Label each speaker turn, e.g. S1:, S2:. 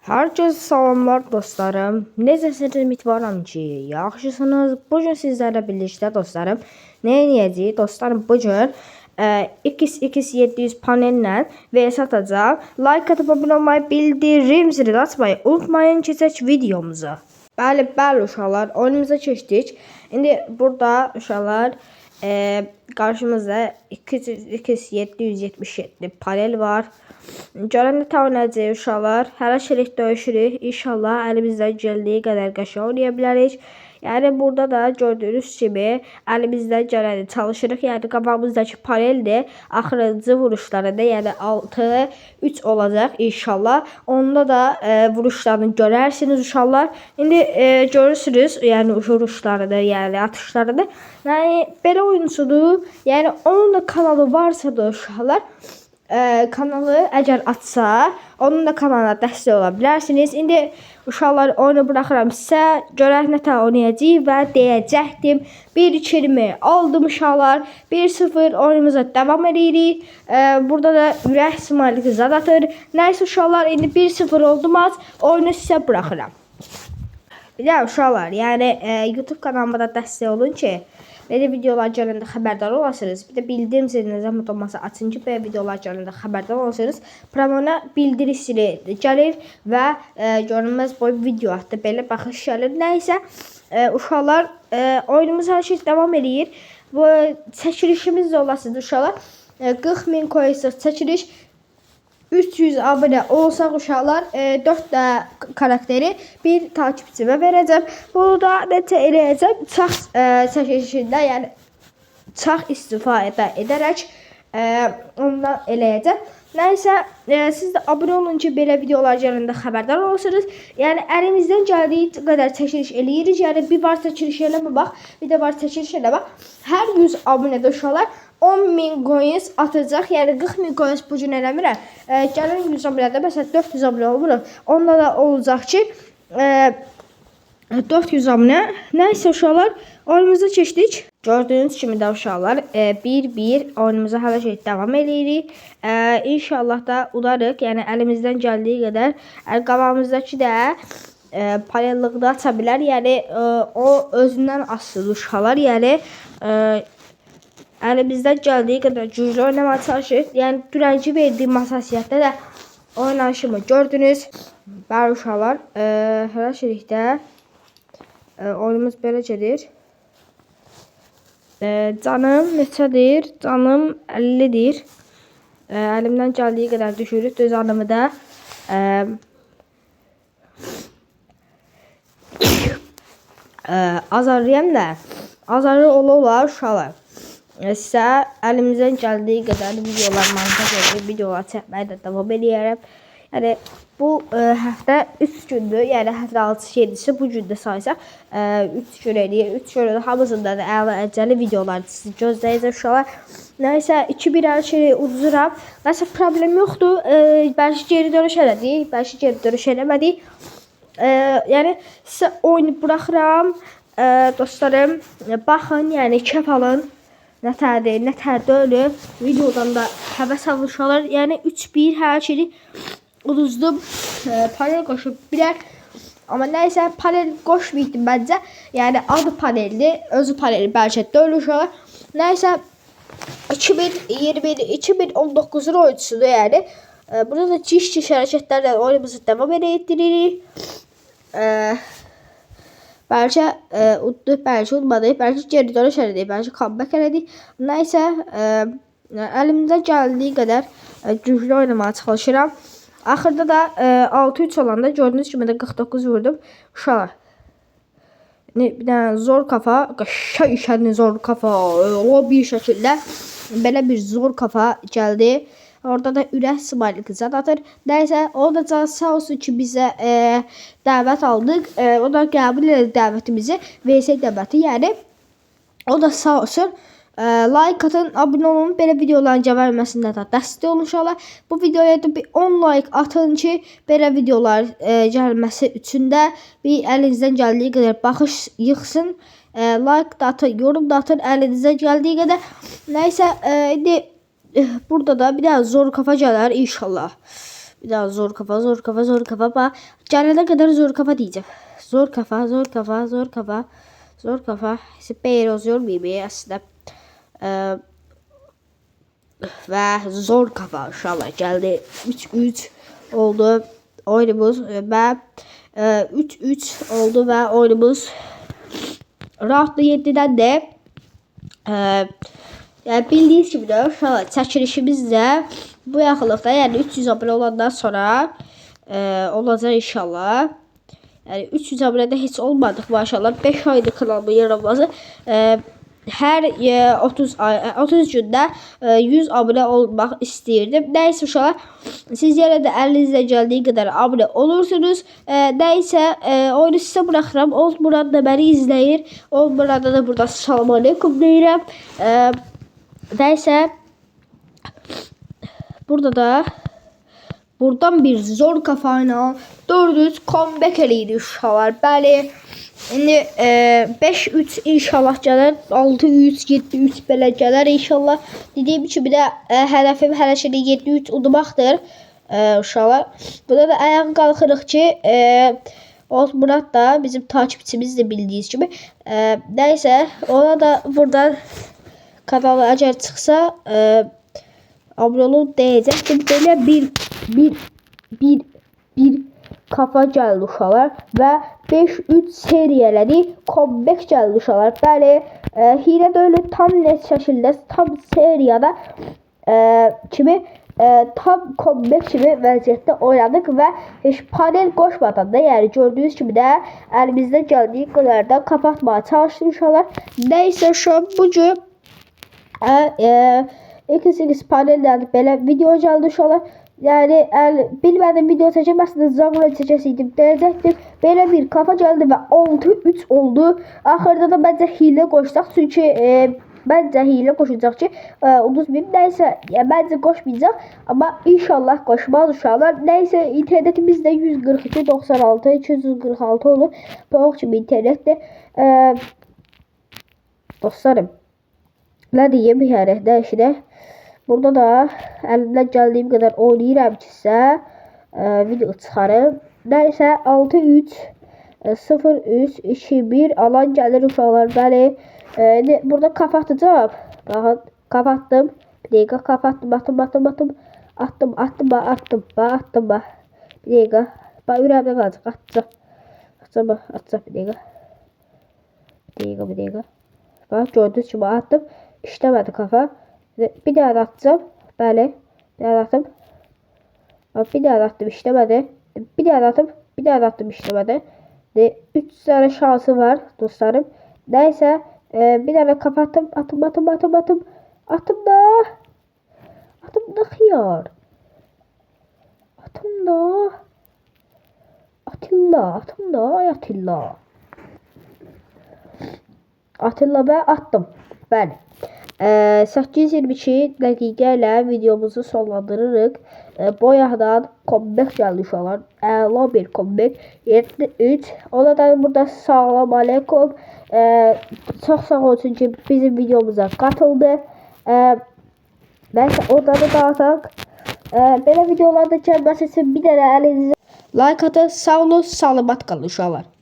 S1: Herkese salamlar dostlarım. Necəsiniz? Ümidvaram ki, yaxşısınız. Bugün sizlərlə birlikdə dostlarım, nə edəcəyik? Dostlarım, bugün XX700 panellə VS atacağım. Like atıp abunə olmayı, bildirim zilini açmayı unutmayın. Keçək videomuza. Bəli, bəli uşaqlar, oyunumuza keçdik. İndi burada uşaqlar, qarşımızda XX777 panel var. Görəndə ta oynayacağıq uşaqlar. Hələ döyüşürük. İnşallah əlimizdən gəldiyi qədər qəşəng oynaya bilərik. Yəni burada da gördüyünüz kimi əlimizdən gələni çalışırıq. Yəni qabağımızdakı paneldir. Axırıncı vuruşlarında, yəni 6-3 olacaq inşallah. Onda da vuruşlarını görərsiniz uşaqlar. İndi görürsünüz, yəni vuruşlarını, yəni atışlarını. Yəni belə oyunçudur. Yəni onun da kanalı varsa da uşaqlar, kanalı əgər açsa, onun da kanalına dəstək ola bilərsiniz. İndi uşaqlar oyunu buraxıram sizə. Görək nə tər oynayacağıq və deyəcəkdim. 1-20 aldım uşaqlar. 1-0 oyunumuza davam edirik. Burada da ürək smiley zad atır. Nəysə uşaqlar, indi 1-0 oldu maç. Oyunu sizə buraxıram. Bir də uşaqlar, yəni YouTube kanalıma da dəstək olun ki, belə videolar gələndə xəbərdar olasınız. Bir də bildirim zilini zəhmət olmasa açın ki, belə videolar gələndə xəbərdar olasınız. Promona bildiriş zili gəlir və görünməz boy video atdı. Belə baxış gəlir. Nəysə, uşaqlar, oyunumuz hər şey davam eləyir. Bu çəkilişimiz də olasınız uşaqlar. 40 min koyusuq çəkiliş. 300 abunə olsaq uşaqlar, 4 də karakteri bir takipçimə verəcəm. Bunu da necə eləyəcəm? Çax çəkilişində, yəni çax istifadə edərək ondan eləyəcəm. Nəysə, siz də abunə olun ki, belə videolar gələndə xəbərdar olursunuz. Yəni əlimizdən gəldiyi qədər çəkiliş eləyirik. Yəni bir var çəkiliş eləmə bax, bir də var çəkiliş eləmə. Hər 100 abunədə uşaqlar 10.000 coins atacaq. Yəni 40.000 coins bu gün eləmirəm. Gəlin 100 abunədə məsələn 400 abunə oluruq. Onda da olacaq ki, 400 abunə. Nəysə uşaqlar, oyunumuza keçdik. Gördüyünüz kimi də uşaqlar, 1-1 oyunumuza hələ şey davam eləyirik. İnşallah da udarıq. Yəni əlimizdən gəldiyi qədər. Qabağımızdakı də panellıqda aça bilər. Yəni o özündən asılıdır uşaqlar. Yəni əlimizdən gəldiyi qədər güclü oynamağa çalışırıq. Yəni dünənki verdiyim hassasiyyətdə də oynayışımı gördünüz. Bəli uşaqlar, hələ şeylikdə oyunumuz belə gedir. Canım neçədir? Canım 50-dir. Əlimdən gəldiyi qədər düşürük. Düz canımı da azarlayam da. Azarlı ola-ola uşaqlar. Sizə əlimizdən gəldiyi qədər videolar montaj edib, videolar çəkməyə də davam eləyərəm. Yəni bu həftə 3 gündür. Yəni həftə 6-sı, 7-si bu gündə saysaq 3 gün eləyir. 3 gün hamısında da əyləncəli videolar sizi gözləyəcək uşaqlar. Nəysə 2-1 hər şeyi uduzuram. Nəsə problem yoxdur. Bəlkə geri dönüş elədik, bəlkə geri dönüş eləmədik. Yəni sizə oyunu buraxıram. Dostlarım, baxın, yəni kef alın. Nə tərdir, nə tər deyil. Videodan da həvəs alın uşaqlar. Yəni 3-1 hər şeyi uduzdum. Panel qoşub bilər. Amma nəysə panel qoşmayıbdım məncə. Yəni adı paneldir. Özü paneli bəlkə deyil uşaqlar. Nəysə 2021 2019-un oyuncusudur yəni. Burada da ciş-ciş hərəkətlərlə oyunumuzu davam etdiririk. Bəlkə uddu, bəlkə udmadı, bəlkə geri dönüş elədik, bəlkə comeback elədik. Nəysə, əlimdən gəldiyi qədər güclü oynamağa çalışıram. Axırda da 6-3 olanda gördüyünüz kimi də 49 vurdum. Uşaqlar. Bir dənə zor kafa, qəşəng işəni zor kafa, o bir şəkildə belə bir zor kafa gəldi. Orada da ürək smiley qızat atır. Nəysə, o da can sağ olsun ki, bizə dəvət aldıq. O da qəbul elədi dəvətimizi. VS dəvəti, yəni. O da sağ olsun. Like atın, abunə olun. Belə videoların gəlməsində də dəstək olun inşallah. Bu videoya da bir 10 like atın ki, belə videolar gəlməsi üçün də bir əlinizdən gəldiyi qədər baxış yığsın. Like da atın, yorum da atın əlinizdən gəldiyi qədər. Nəysə, indi burada da bir dənə zor kafa gələr inşallah. Bir daha zor kafa, zor kafa, zor kafa. Bax, gələnə qədər zor kafa deyəcəm. Zor kafa, zor kafa, zor kafa, zor kafa. Beyir yormayayım əslində. Və zor kafa inşallah gəldi. 3-3 oldu oyunumuz və 3-3 oldu və oyunumuz round 7-dən də yəni bildiyiniz kimi də uşaqlar, çəkilişimiz də bu yaxınlıqda, yəni 300 abunə olandan sonra olacaq inşallah. Yəni 300 abunədə heç olmadıq maşallah. 5 aydır kanalımın yaranması. Hər 30 ay, 30 gündə 100 abunə olmaq istəyirdim. Nəysə uşaqlar, siz yenə də əlinizdən gəldiyi qədər abunə olursunuz. Nəysə, oyunu sizə buraxıram. Old Murad da məni izləyir. Old Murada da burada salam aleykum deyirəm. Nəysə, burada da buradan bir zor kafayla 4-3 comeback eləyir uşaqlar. Bəli. İndi 5-3 inşallah gələr. 6-3, 7-3 belə gələr inşallah. Dediyim kimi də hədəfim hələ şimdi 7-3 udmaqdır. Uşaqlar. Burada da ayağa qalxırıq ki, Oğuz Murad da bizim takipçimiz də bildiyiniz kimi. Nəysə, ona da buradan kanala əgər çıxsa, abunə olun deyəcəkdim. Belə bir kafa gəldi uşaqlar və 5-3 seriyələdi. Comeback gəldi uşaqlar. Bəli, hiylə də öyle tam net şəkildə, tam seriyada kimi tam comeback kimi vəziyyətdə oynadıq və heç panel qoşmadan da, yəni gördüyünüz kimi də əlimizdən gəldiyi qədər də kapatmaya çalışdıq uşaqlar. Nəysə, şu an bu gün XX paneldən belə video gəldi uşaqlar. Yəni bilmədim video çəkəm, əslində Zagla çəkəsiydim deyəcəkdim. Belə bir kafa gəldi və 6-3 oldu. Axırda da məncə hiylə qoşsaq, çünki məncə hiylə qoşacaq ki, uduzmayım. Nəysə, ya, məncə qoşmayacaq, amma inşallah qoşmaz uşaqlar. Nəysə, internetimiz də 142, 96, 246 olur. Boğ kimi internetdir. Dostlarım, nə deyim, yəni, nə işinə. Burada da əlimdən gəldiyim qədər oynayıram ki sizə video çıxarım. Nəysə, 6-3, 0-3, 2-1 alan gəlir uşaqlar. Bəli, burada kafa atacağım. Baxın, kafa attım. Bir dəqiqə kafa attım, attım, attım, attım. Attım, attım, bax, attım, bax, attım, bax. Bir dəqiqə. Bax, ürəyimdə qalacaq, atacağım. Atacağım, bax, atacağım bir dəqiqə. Bir dəqiqə, bir dəqiqə. Bax, gördüyünüz kimi attım. İşləmədi kafa. Bir daha da atacağım. Bəli. Bir daha da attım. Bir daha da attım, işləmədi. Bir daha da attım. Bir daha da attım, işləmədi. 3 tane şansı var dostlarım. Neyse, bir tane kapattım. Attım, attım, attım, attım. Attım da. Attım da xiyar. Attım da. Atilla, attım da, ay Atilla. Atilla və attım. Bəli. 8:22 dəqiqə ilə videomuzu sonlandırırıq. Boyaqdan comeback gəldi uşaqlar. Əla bir comeback. 7-3. Ona da burada salam aleykum. Çox sağ olsun ki bizim videomuza katıldı. Nəysə, oradan da dağıtaq. Belə videolarda gəlməsi üçün bir dənə əlinizə like atın. Sağ olun, salamat qalın uşaqlar.